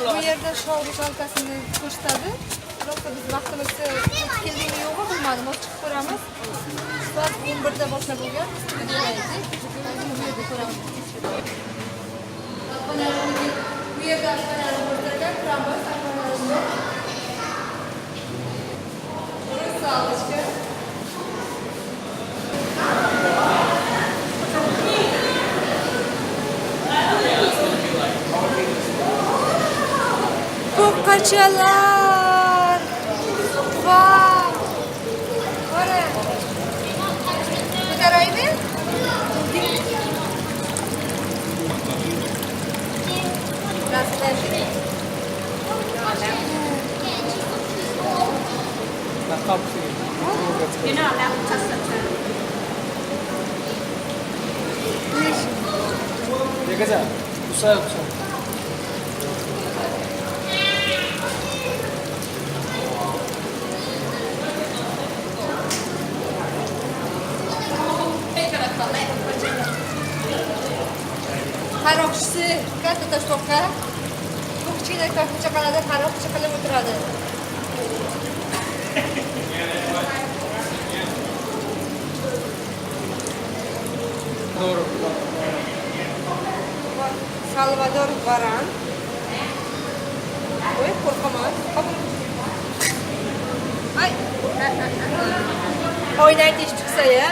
Bu yerda shou русалка sini ko'rsatadi. Biroq biz vaqtimiz o'tib keldikmi yo'qmi bilmadim. Hozir chiqib ko'ramiz. Soat 11 da boshlab bo'lgan. Studiyada edik. Hozir bu yerda ko'ramiz. Bu yerda akvaryum ko'rsatilgan, kiramiz akvaryumga. Русалочка. Buqachalar! Vau! Qara. Ko'taraymi? You're not allowed to touch that turn. দেখেছা উৎসাহ উৎসাহ। Qaroqchisi katta toshboqqa. Bu kichkina chaqalada qaroqchi qilib o'tiradi. Salvador Varan. Oy, qo'rqaman. Ay. Oynay tesh chiqsa-ya.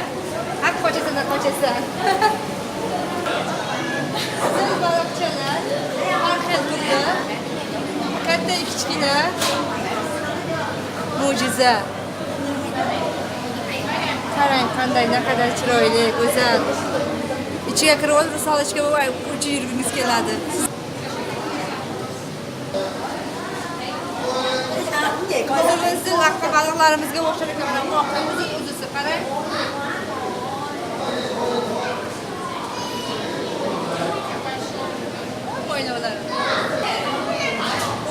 Haq qochasan, qochasan. Qizil baliqchalar har xil turda. Katta, kichkina. Mo'jiza. Qarang, qanday naqadar chiroyli, go'zal. Ichiga kirib olib, русалочка bo'lib uchib yurgingiz keladi. O'zimizni laqqa baliqlarimizga o'xshar ekan, mana bu uzun uzunsi, qarang. Mo'ylovlar.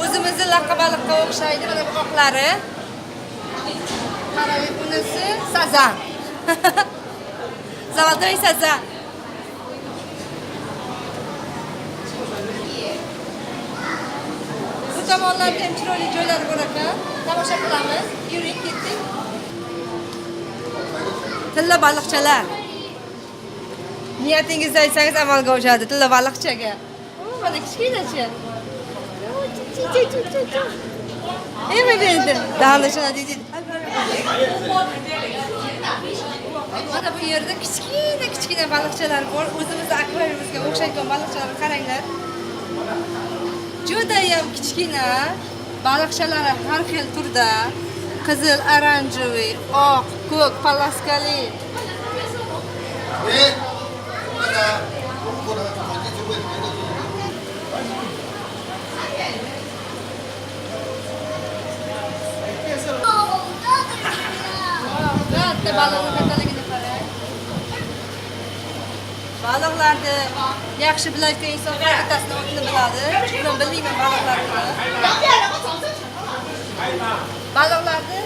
O'zimizni laqqa baliqqa o'xshaydi, mana bu oqlari. Qarang, bunisi sazan. Золотой sazan. Bu tomonlarda ham chiroyli joylar bor ekan. Tomosha qilamiz. Yuring, ketdik. Tilla baliqchalar. Niyatingizni aytsangiz amalga oshadi tilla baliqchaga. Mana kichkinacha. Nima deydi? Danishana deydi. Mana bu yerda kichkina kichkina baliqchalar bor. O'zimizni akvariumimizga o'xshaydigan baliqchalarni qaranglar. Judayam kichkina baliqchalari har xil turda. Qizil, oranjevый, oq, ko'k, palaskali. Katta baliqni kattaligini qarang. Baliqlarni yaxshi biladigan inson har bittasini otini biladi. Men bilmayman baliqlarni. Baliqlarni,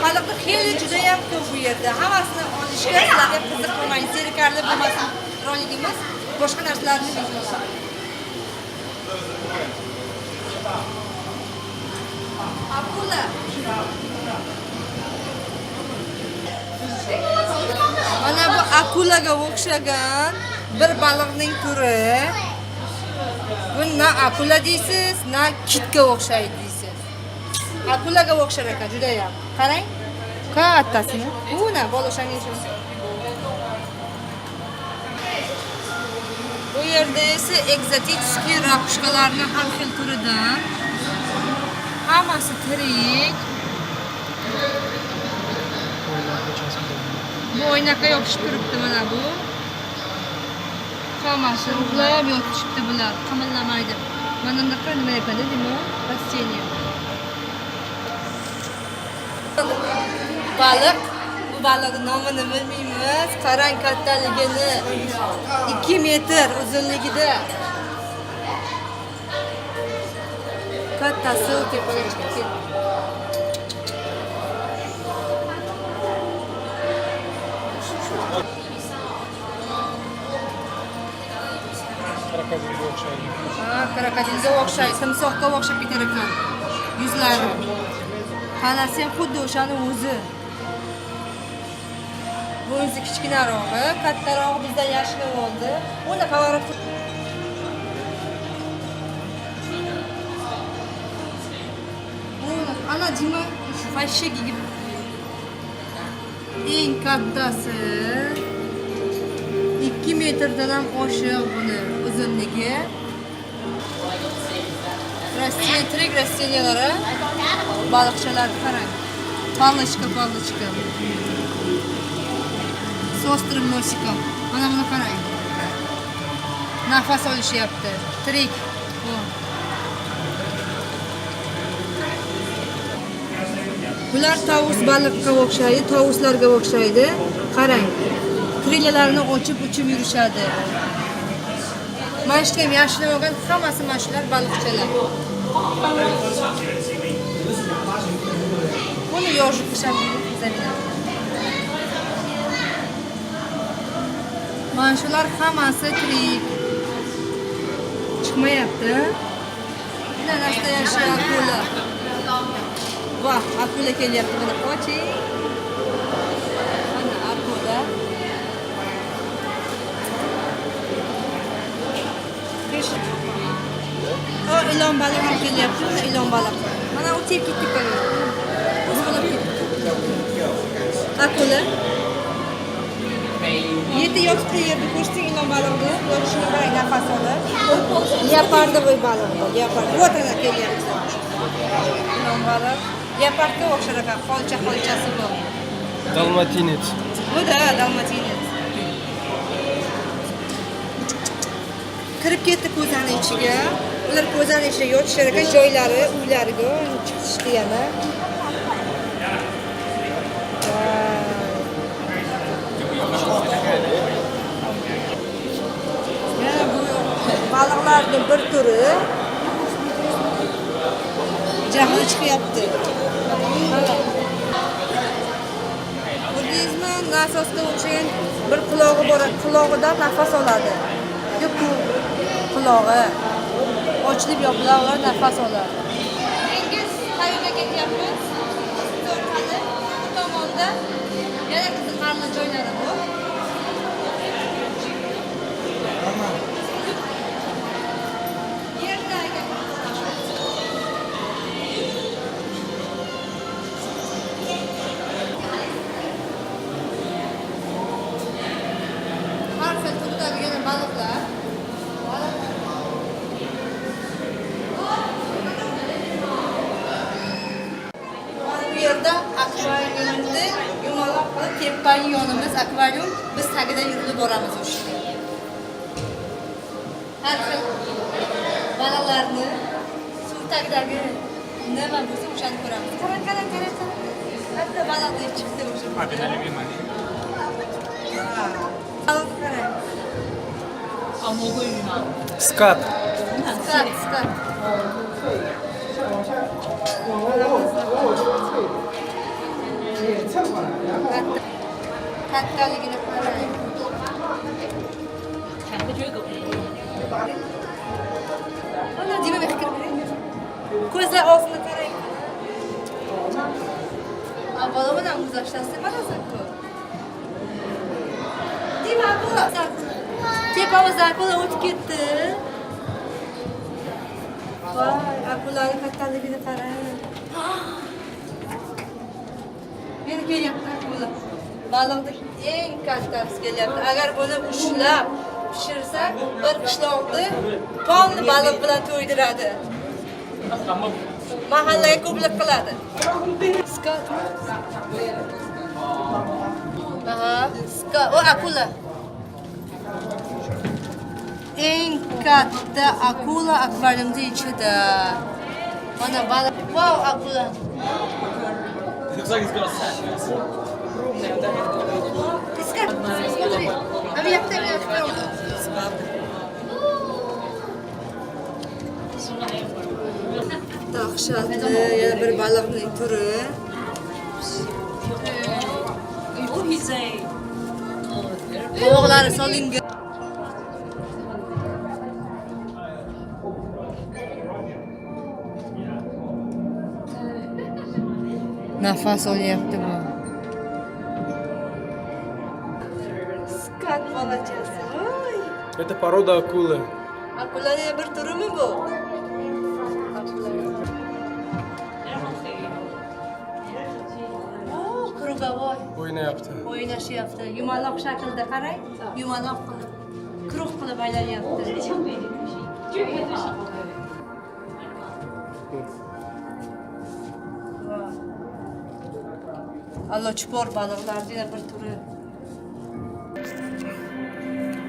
baliqni xeli juda ham ko'p bu yerda. Hammasini olishga sizlarga qiziq bo'lmaydi, zerikarli bo'lmasin roligimiz. Boshqa narsalarni bilmaymiz. Akula. Mana bu akulaga o'xshagan bir baliqning turi. Bu na akula deysiz, na kitga o'xshaydi deysiz. Akulaga o'xshar ekan juda ham. Qarang, kattasini. Bu na bola o'shanga shu. Bu yerda esa ekzotический rakushkalarni har xil turidan. Hammasi tirik. Bu oynaqqa yopishib turibdi mana bu. Hammasi uxlab yotishibdi bular, qimirlamaydi. Mana bunaqa nima ekan deymi? Rasteniya. Baliq. Bu baliqning nomini bilmaymiz. Qarang kattaligini. 2 metr uzunligida. Kattasi tepaga chiqib ketdi. Krokodilga o'xshaydi. Ha, krokodilga o'xshaydi, timsohga o'xshab ketar ekan yuzlari. Tanasi ham xuddi o'shani o'zi. Bu o'zi kichkinarog'i, kattarog'i bizdan yashilib oldi. Uni поворот. Ana Dima вообще kiyib. Eng kattasi 2 metrdan ham oshiq buni uzunligi. Растения, tirik растения lari, baliqchalar qarang. Палочка, палочка. С острым носиком. Mana buni qarang. Nafas olishyapti. Tirik. Bu. Bular tovus baliqqa o'xshaydi, tovuslarga o'xshaydi. Qarang. Крылья larini ochib uchib yurishadi. Mana shu ham yashil olgan hammasi mana shular baliqchalar. Buni ёжик zamina. Mana shular hammasi tirik. Chiqmayapti. Mana настоящая akula. Vah, akula kelyapti mana qoching. Mana akula. O ilon baliq ham kelyapti, mana ilon baliq. Mana u tepki tepaga. Qo'zg'alib ketdi. Akula. Yetti yotibdi yerda ko'rsating ilon baliqni. Yotishini qarang, nafas olib. Леопардовый baliq bu, леопард. Вот она kelyapti. Ilon baliq. Леопард ga o'xshar ekan, xolcha xolchasi bu. Далматинец. Bu da далматинец. Kirib ketdi ko'zani ichiga. Ular ko'zani ichida yotishar ekan, joylari, uylariga chiqishdi yana. Vay. Yana bu baliqlarning bir turi. Jahli chiqyapti. Ko'rdingizmi? Nasosga o'xshagan bir qulog'i bor, qulog'idan nafas oladi. Yo'q, qulog'i ochilib yopiladi, nafas oladi. Dengiz qayerga ketyapmiz? To'rtali bu tomonda yana qiziqarli joylari bor. Yerdagi har xil turdagi yana baliqlar. Bu yerda akvariumni yumaloq qilib tepani yonimiz akvarium, biz tagidan yurib boramiz o'sha yerga. Har xil baliqlarni suv tagidagi nima bo'lsa o'shani ko'ramiz. Qarang, qarang, qarang, qarang. Hatto baliqni chiqdi o'sha. Baliq qarang. 哦，魔鬼鱼吗？ Скат. Скат, скат. Katta, kattaligini qarang. 看不觉狗。 Mana Dima fikr bering. Ko'zlar og'zini qarang. Avvalo bilan guzashtasi marasan-ku. Dima akula. Tepamizda akula o'tib ketdi. Voy, akulani kattaligini qarang. Yana kelyapti akula. Baliqni eng kattasi kelyapti. Agar buni ushlab pishirsak, bir qishloqni полный baliq bilan to'ydiradi. Mahallaga ko'plik qiladi. Скат. Aha, скат. O akula. Eng katta akula akvariumda ichida. Mana baliq. Vau, akula. Looks like it's got a Скат, смотри. А bu yoqda, bu yoqda. Dahshatli yana bir baliqning turi. 有皮子。 Qovoqlari solingan. Nafas olyapti bu. Скат bolachasi. Voy. Это порода акулы. Akulaning bir turimi bu? Akula. O, круговой. O'ynayapti. O'ynashyapti. Yumaloq shaklda qarang. Yumaloq qilib, круг qilib aylanyapti. Allochpor baliqlarning yana bir turi.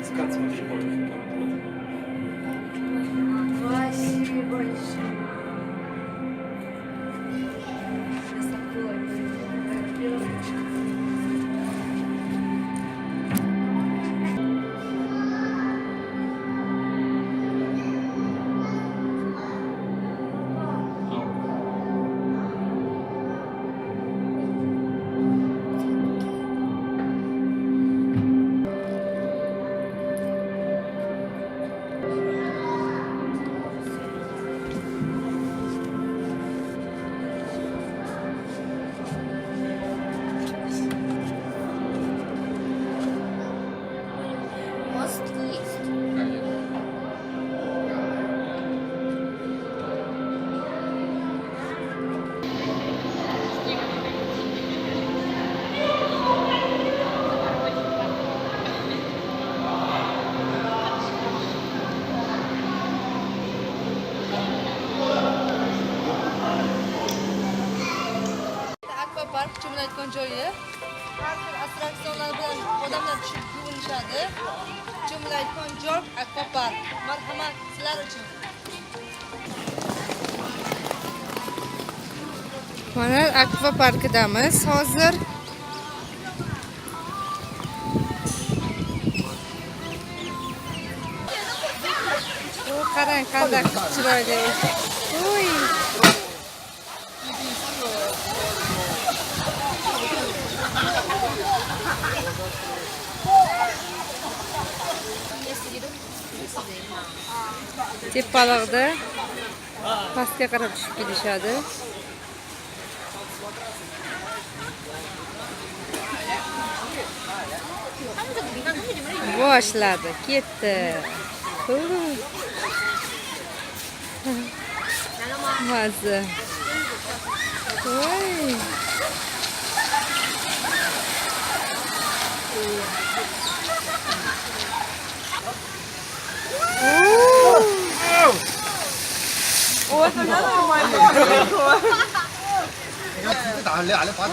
Скат, смотри, вот. Вообще большой. Сейчас акула будет. Мост есть. Akvapark cho'milayotgan joyi. Har xil attraksionlar bilan odamlar tushib yuvinishadi. Cho'milayotgan joy akvapark. Marhamat sizlar uchun. Mana akvaparkidamiz hozir. O, qarang qanday chiroyli. Uy. Tepalikda pastga qarab tushib ketishadi. Boshladi, ketdi. Mazza. Voy.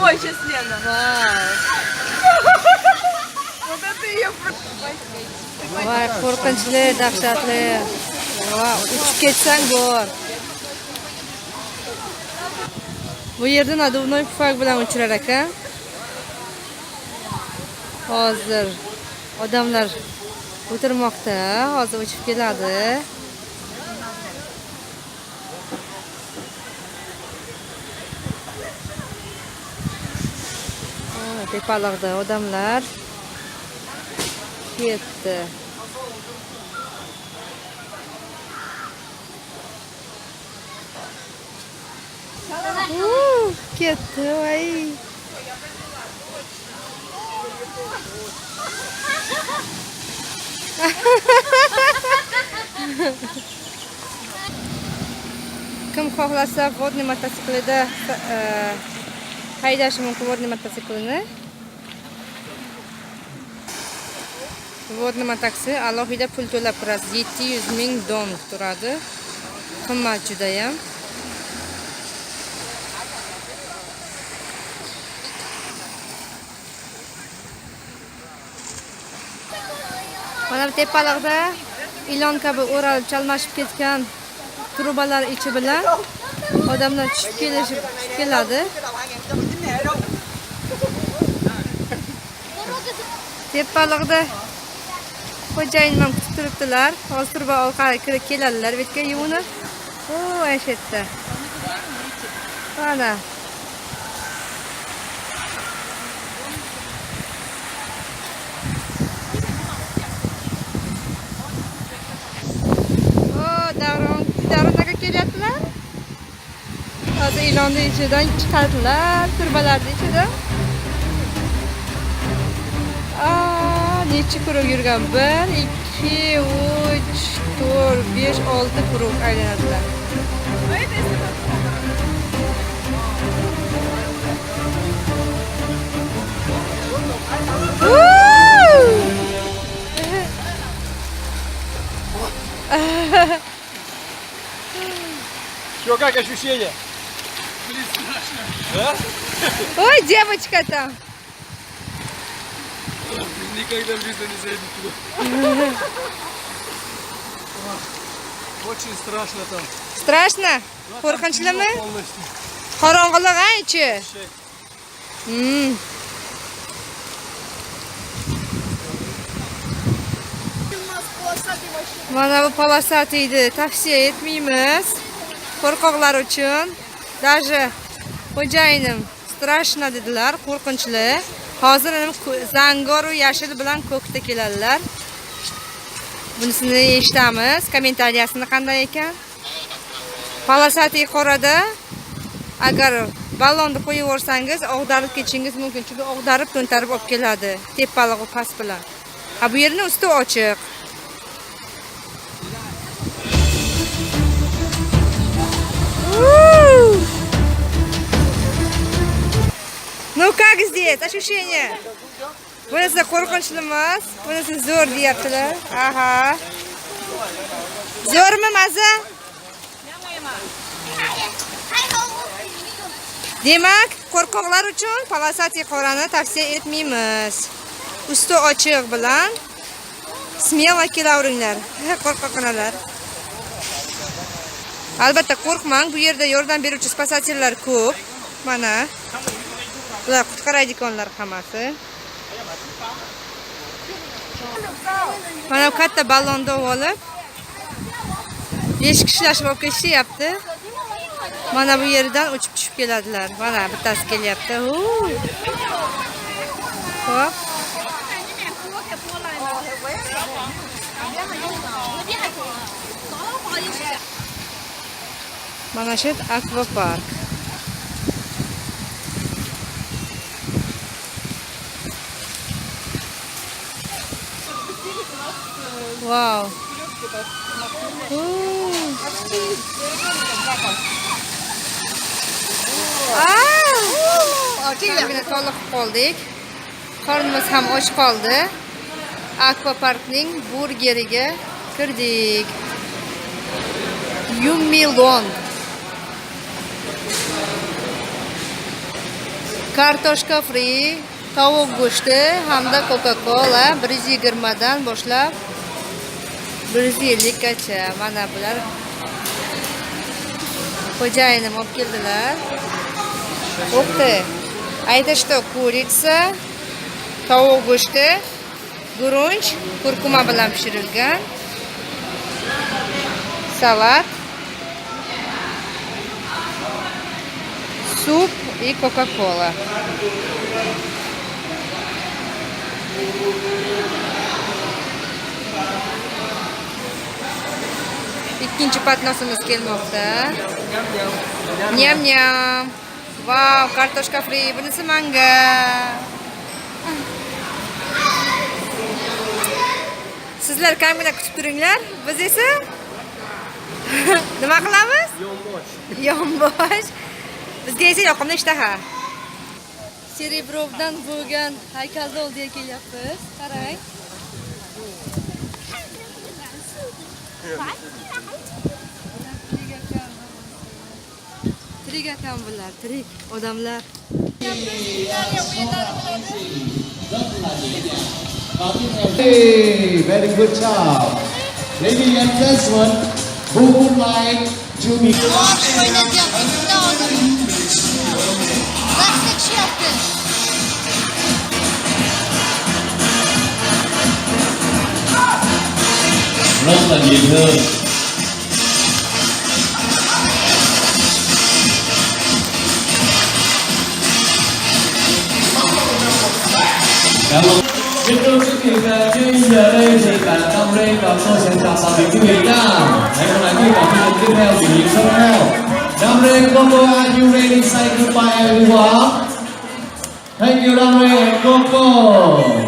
Ой, сейчас Лена. Вот это ее Voy, qo'rqinchli, dahshatli. Voy, uchib ketsang bor. Bu yerda надувной pufak bilan uchirar ekan. Hozir odamlar o'tirmoqda, hozir uchib keladi. Tepalikda odamlar ketdi. Ketdi, voy. Kim xohlasa водный mototsiklida haydashi mumkin водный mototsiklini. Водный motosikl alohida pul to'lab kirasiz. 700 ming dong turadi. Qimmat judayam. Mana bu tepalikda ilon kabi o'ralib chalmashib ketgan trubalar ichi bilan odamlar tushib kelishib tushib keladi. Tepalikda xo'jayinim ham kutib turibdilar. Hozir truba orqali kirib keladilar bu yerga yuvinib. O, ana shu yerda. Mana. O, Davron, Davron aka kelyaptilar. Hozir Ilonni ichidan chiqardilar, turbalarni ichidan. Aa, necha круг yurgan? 1, 2, 3, 4, 5, 6 круг aylanadilar. А это если бы Woo! Чё, как ощущения? Ой, девочка там. Никогда в жизни не зайду туда. Очень страшно там. Страшно? Qo'rqinchlimi? Полностью. Qorong'ilik a ichi. Mana bu полосатый ni tavsiya etmaymiz. Qo'rqoqlar uchun. Даже xo'jayinim страшно dedilar, qo'rqinchli. Hozir endi zangoru yashil bilan ko'kda keladilar. Bunisini eshitamiz, kommentariyasini qanday ekan. Полосатый qorada agar ballonni qo'yib yuborsangiz, og'darib ketishingiz mumkin, chunki og'darib to'ntarib olib keladi tepalig'i past bilan. Ha, bu yerni usti ochiq. Woo! Ну, как здесь ощущение? Bunisi qo'rqinchli emas, bunisi zo'r deyaptilar. Aha. Zo'rmi maza? Demak, qo'rqoqlar uchun полосатый qorani tavsiya etmaymiz. Usti ochiq bilan смело kelaveringlar, qo'rqoqlar. Albatta qo'rqmang, bu yerda yordam beruvchi спасатель lar ko'p. Mana bular qutqaradiganlar hammasi. Mana bu katta ballonni olib 5 kishilashib olib ketishyapti. Mana bu yerdan uchib tushib keladilar. Mana bittasi kelyapti. Huu. Xo'p. Mana shu akvapark. Vau. Huu. Aa! Ozgina toliqib qoldik. Qornimiz ham och qoldi. Akvaparkning burgeriga kirdik. Yumilon. Kartoshka fri, tovuq go'shti hamda Coca-Cola 120 dan boshlab 150 gacha. Mana bular xo'jayinim olib keldilar. Ух ты. А это что, курица, tovuq go'shti, guruch, kurkuma bilan pishirilgan, salat, суп и Coca-Cola. Ikkinchi поднос imiz kelmoqda. Nyam nyam. Vau, kartoshka fri, bunisi manga. Sizlar kamgina kutib turinglar, biz esa nima qilamiz? Yonbosh. Yonbosh. Bizga esa yoqimli ishtaha. Serebrovdan bo'lgan haykalni oldiga kelyapmiz. Qarang. Tirik ekan bular, tirik odamlar. Hey, very good job. Ladies and gentlemen, who would like to be O'ynatyapti, shundan oldin. Raqsga tushyapti. Rất là dễ thương. Cảm ơn. Kính thưa quý vị và ngay giờ đây thì bạn Tâm Rê và tôi sẽ chào tạm biệt quý vị nha. Hẹn gặp lại quý vị vào chương trình tiếp theo, biểu diễn số theo. Nam Rê Combo. Are you ready? Say goodbye everyone. Thank you, Larry and Coco.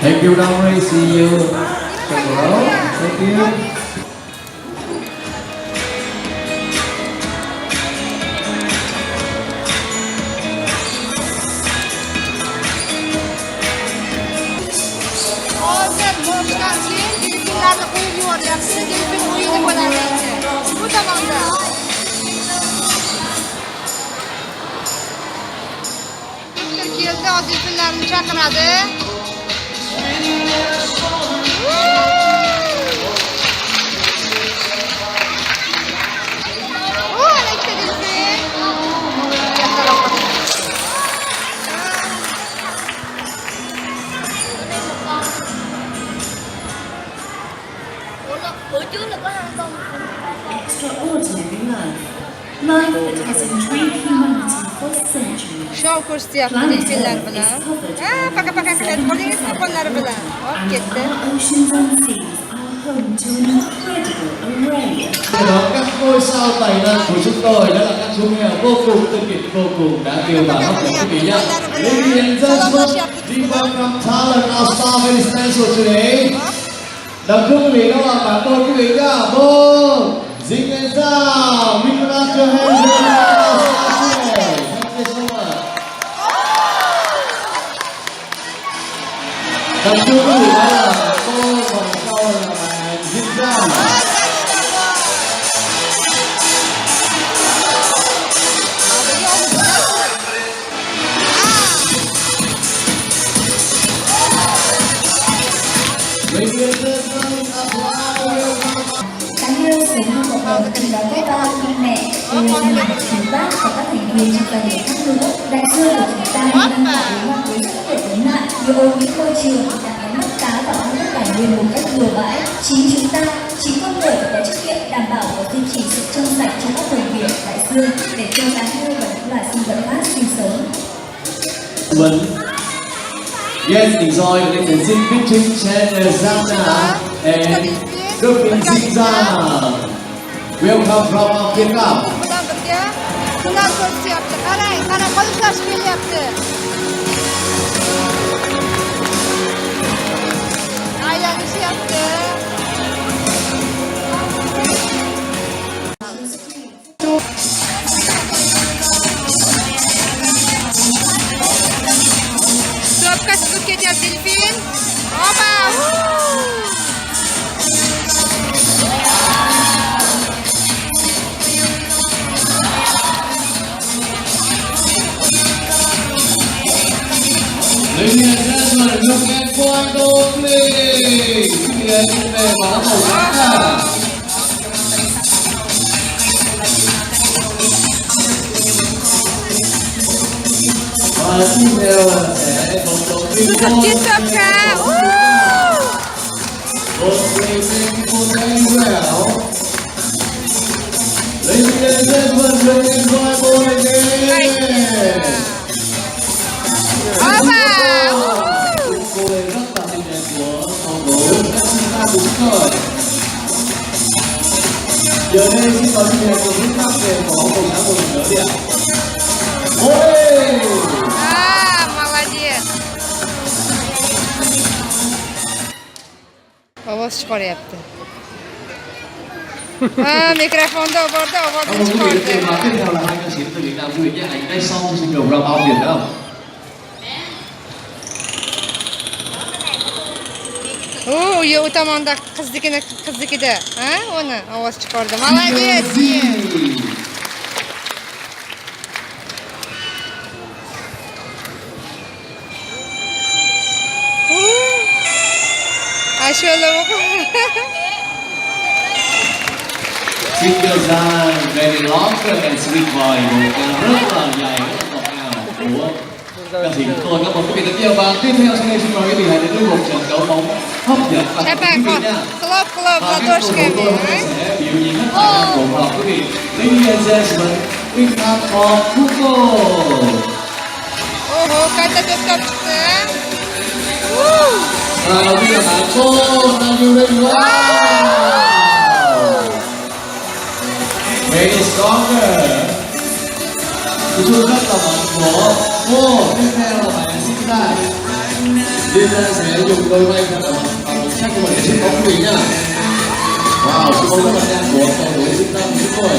Thank you, Larry. See you tomorrow. Thank you. Hozir boshdan keyin delfinlarni qo'yib yuboryapti. Delfin o'yini bo'ladi endi. Bu tomonda. Doktor keldi, hozir delfinlarni chaqiradi. O, ana ikkita delfin. Kattaroq. Bữa trước là có hai con. Extraordinary life. Life that has intrigued humanity for centuries. Shou ko'rsatyapti Planet delfinlar Earth bilan. is covered Ha, by paka paka qiladi. Qo'lingiz qo'llari bilan. Hop, and ketdi. our oceans and seas are home to an incredible array of Đó các ngôi sao tài năng của chúng tôi, đó là các chú mèo vô cùng tinh nghịch, vô cùng đáng yêu và hấp dẫn quý vị nhé. Ladies and gentlemen, we welcome talent, our star very special today. Đọc thưa quý vị, đó là bạn tôi quý vị nhá. Một, Dinh and Sao, we clap your hands for our star today. Thank you so much. Đọc thưa quý vị, đó là bạn tôi, còn sau là bạn Dinh Sao. Ladies and gentlemen, applause welcome. Cá heo sống trong cộng đồng trong đó có ba mẹ, cô, chú bác và các thành viên trong gia đình khác nữa. Đại dương của chúng ta đang phải đối mặt với rất nhiều vấn nạn như ô nhiễm môi trường, nạn đánh bắt cá và khai thác tài nguyên một cách bừa bãi. Chính chúng ta, chính con người phải có trách nhiệm đảm bảo và duy trì sự trong sạch cho các vùng biển, đại dương để cho cá heo và những loài sinh vật khác sinh sống. Mình. Yes, enjoy the exhibiting channel Zana and Dolphin Zigzag. Welcome from Vietnam. Bilan birga hunar ko'rsatyapti. Qarang, qarang, qo'l ushlashib kelyapti. Aylanishyapti. To'pga suzib ketyapti delfin. Opa! Woo! Ladies and gentlemen, look at Quang please. Quý vị hãy về bóng màu trắng ạ. Và tiếp theo là sẽ vòng đầu tiên. Suzib ketdi to'pga. Woo! Okay, thank you very well. Ladies and gentlemen, let's enjoy ball again. Opa! Woo! Cô này rất là xinh đẹp của phòng ngủ các chúng ta đúng rồi. Giờ đây xin mời xinh đẹp của chúng ta về bỏ quần áo một lần nữa đi ạ. Ôi! А, молодец. Ovoz chiqaryapti. Ha, mikrofonda borda ovozni Cảm ơn quý vị chiqardi. và tiếp theo là hai ca sĩ từ Việt Nam quý vị nhé. Hãy ngay sau xin được ra bao Việt đó. U, u tomonda qiznikini, qiznikida, ha, uni ovoz chiqardi. Молодец. Ashula. Singer Zan, very longer and sweet voice, một ca rất là dài, rất là ngọt ngào của ca sĩ của tôi. Cảm ơn quý vị rất nhiều và tiếp theo sau đây xin mời quý vị hãy đến với một trận đấu bóng hấp dẫn và Chapa quý vị nha. Хлоп, хлоп Và các cầu thủ ладошками. tôi hôm nay sẽ biểu diễn hết tài năng của họ quý vị. Ladies and gentlemen, we have for football. Oho, katta to'p topib chiqdi. Và bây giờ Bôn. Are you ready? Wow! Very stronger. Cú sút rất là mạnh của Bôn. Tiếp theo là bạn Sinta. Sinta sẽ dùng đôi tay thật là mạnh và lực sắc của mình để sút bóng quý vị nha. Wow, sút bóng rất là nhanh của cầu thủ Sinta của chúng tôi.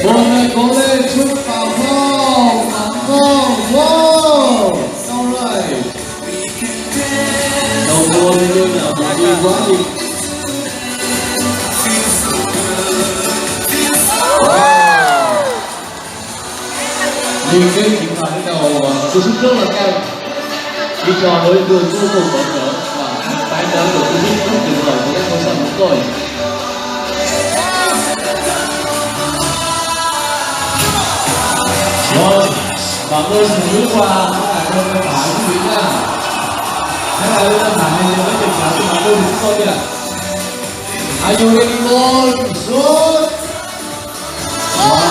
Bôn ơi, cố lên, sút vào không, vào không, wow, đâu rồi? Đầu đua luôn luôn là một đi quá đi. Wow. Nhìn cái chiến thắng đầu cú sút rất là cao, đi cho đối phương vô cùng bỡ ngỡ và tái đỡ được cú sút rất tuyệt vời của các ngôi sao chúng tôi. Rồi, bạn ơi xin bước qua các bạn bên tay phải quý vị nha. Các bạn bên tay phải nhớ tình cảm của bạn ơi chúng tôi nha. Are you ready for shoot? Wow.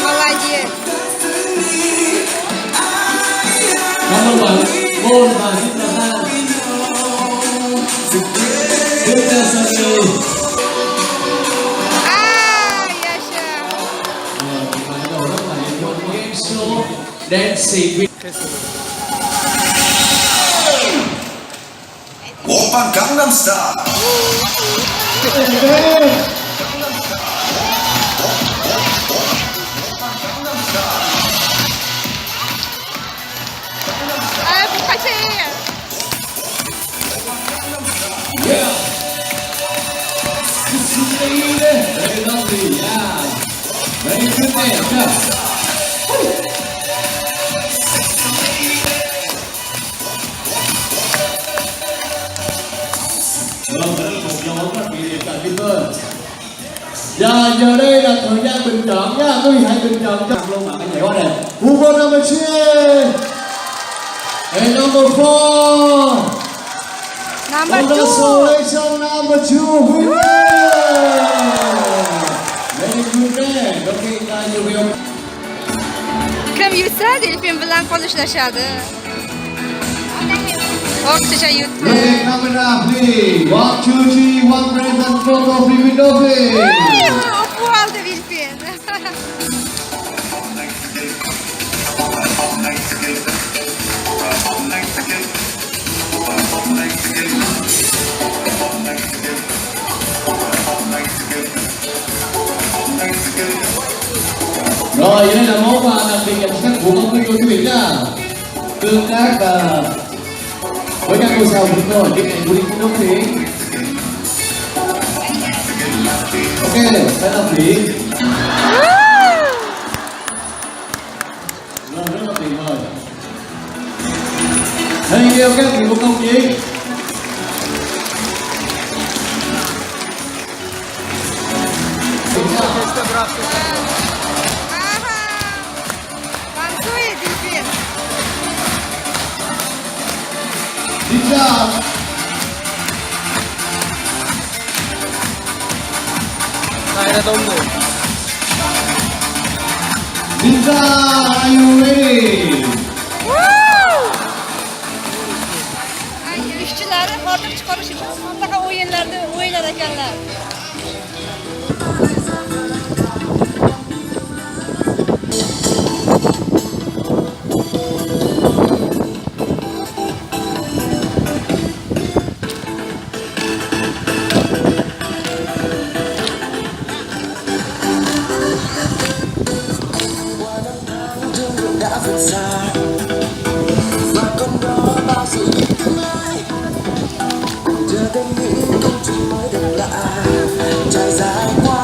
Молодец. Cảm ơn bạn Bôn và Sinta. Tiếp theo Sunny. A, yasha. Bạn đầu rất là nhiều game show Dancing with 오빤 강남스타일. Ay, bu qachon? Yeah. Very lovely, yeah. Very good name, yeah. Vâng, đó là một dấu ấn rất kỷ niệm tại Peter. Dạ, giờ đây là thời gian bình chọn nha. Quý vị hãy bình chọn cho luôn mà cái nhảy quá đẹp. Who number 3? And number 4. Number 2. Congratulations, number 2, winner! Very good man. Okay, now you will. Kim yutsa delfin bilan qo'l ushlashadi. O'xshasha yutdi. Okay, camera, please. 1, 2, 3, one present photo, please, window, please. O'pib oldi delfin. Rồi, đây là món quà đặc biệt dành cho các phụ công quý vị nha. Tương tác với các ngôi sao chúng tôi, cái này của đi đúng thì. Ok, sẽ làm gì? Rồi, rất là tuyệt vời. Thank you các vị phụ công chí. Aha. Танцует delfin. Xin chào. Hayrat oldu. Xin chào, are you ready? Ay, ishchilari hordiq chiqarish uchun bunaqa o'yinlarni o'ynar ekanlar. Đã vượt xa và còn đó bao dự định tương lai, cùng chờ thêm những câu chuyện mới thật lạ trải dài qua.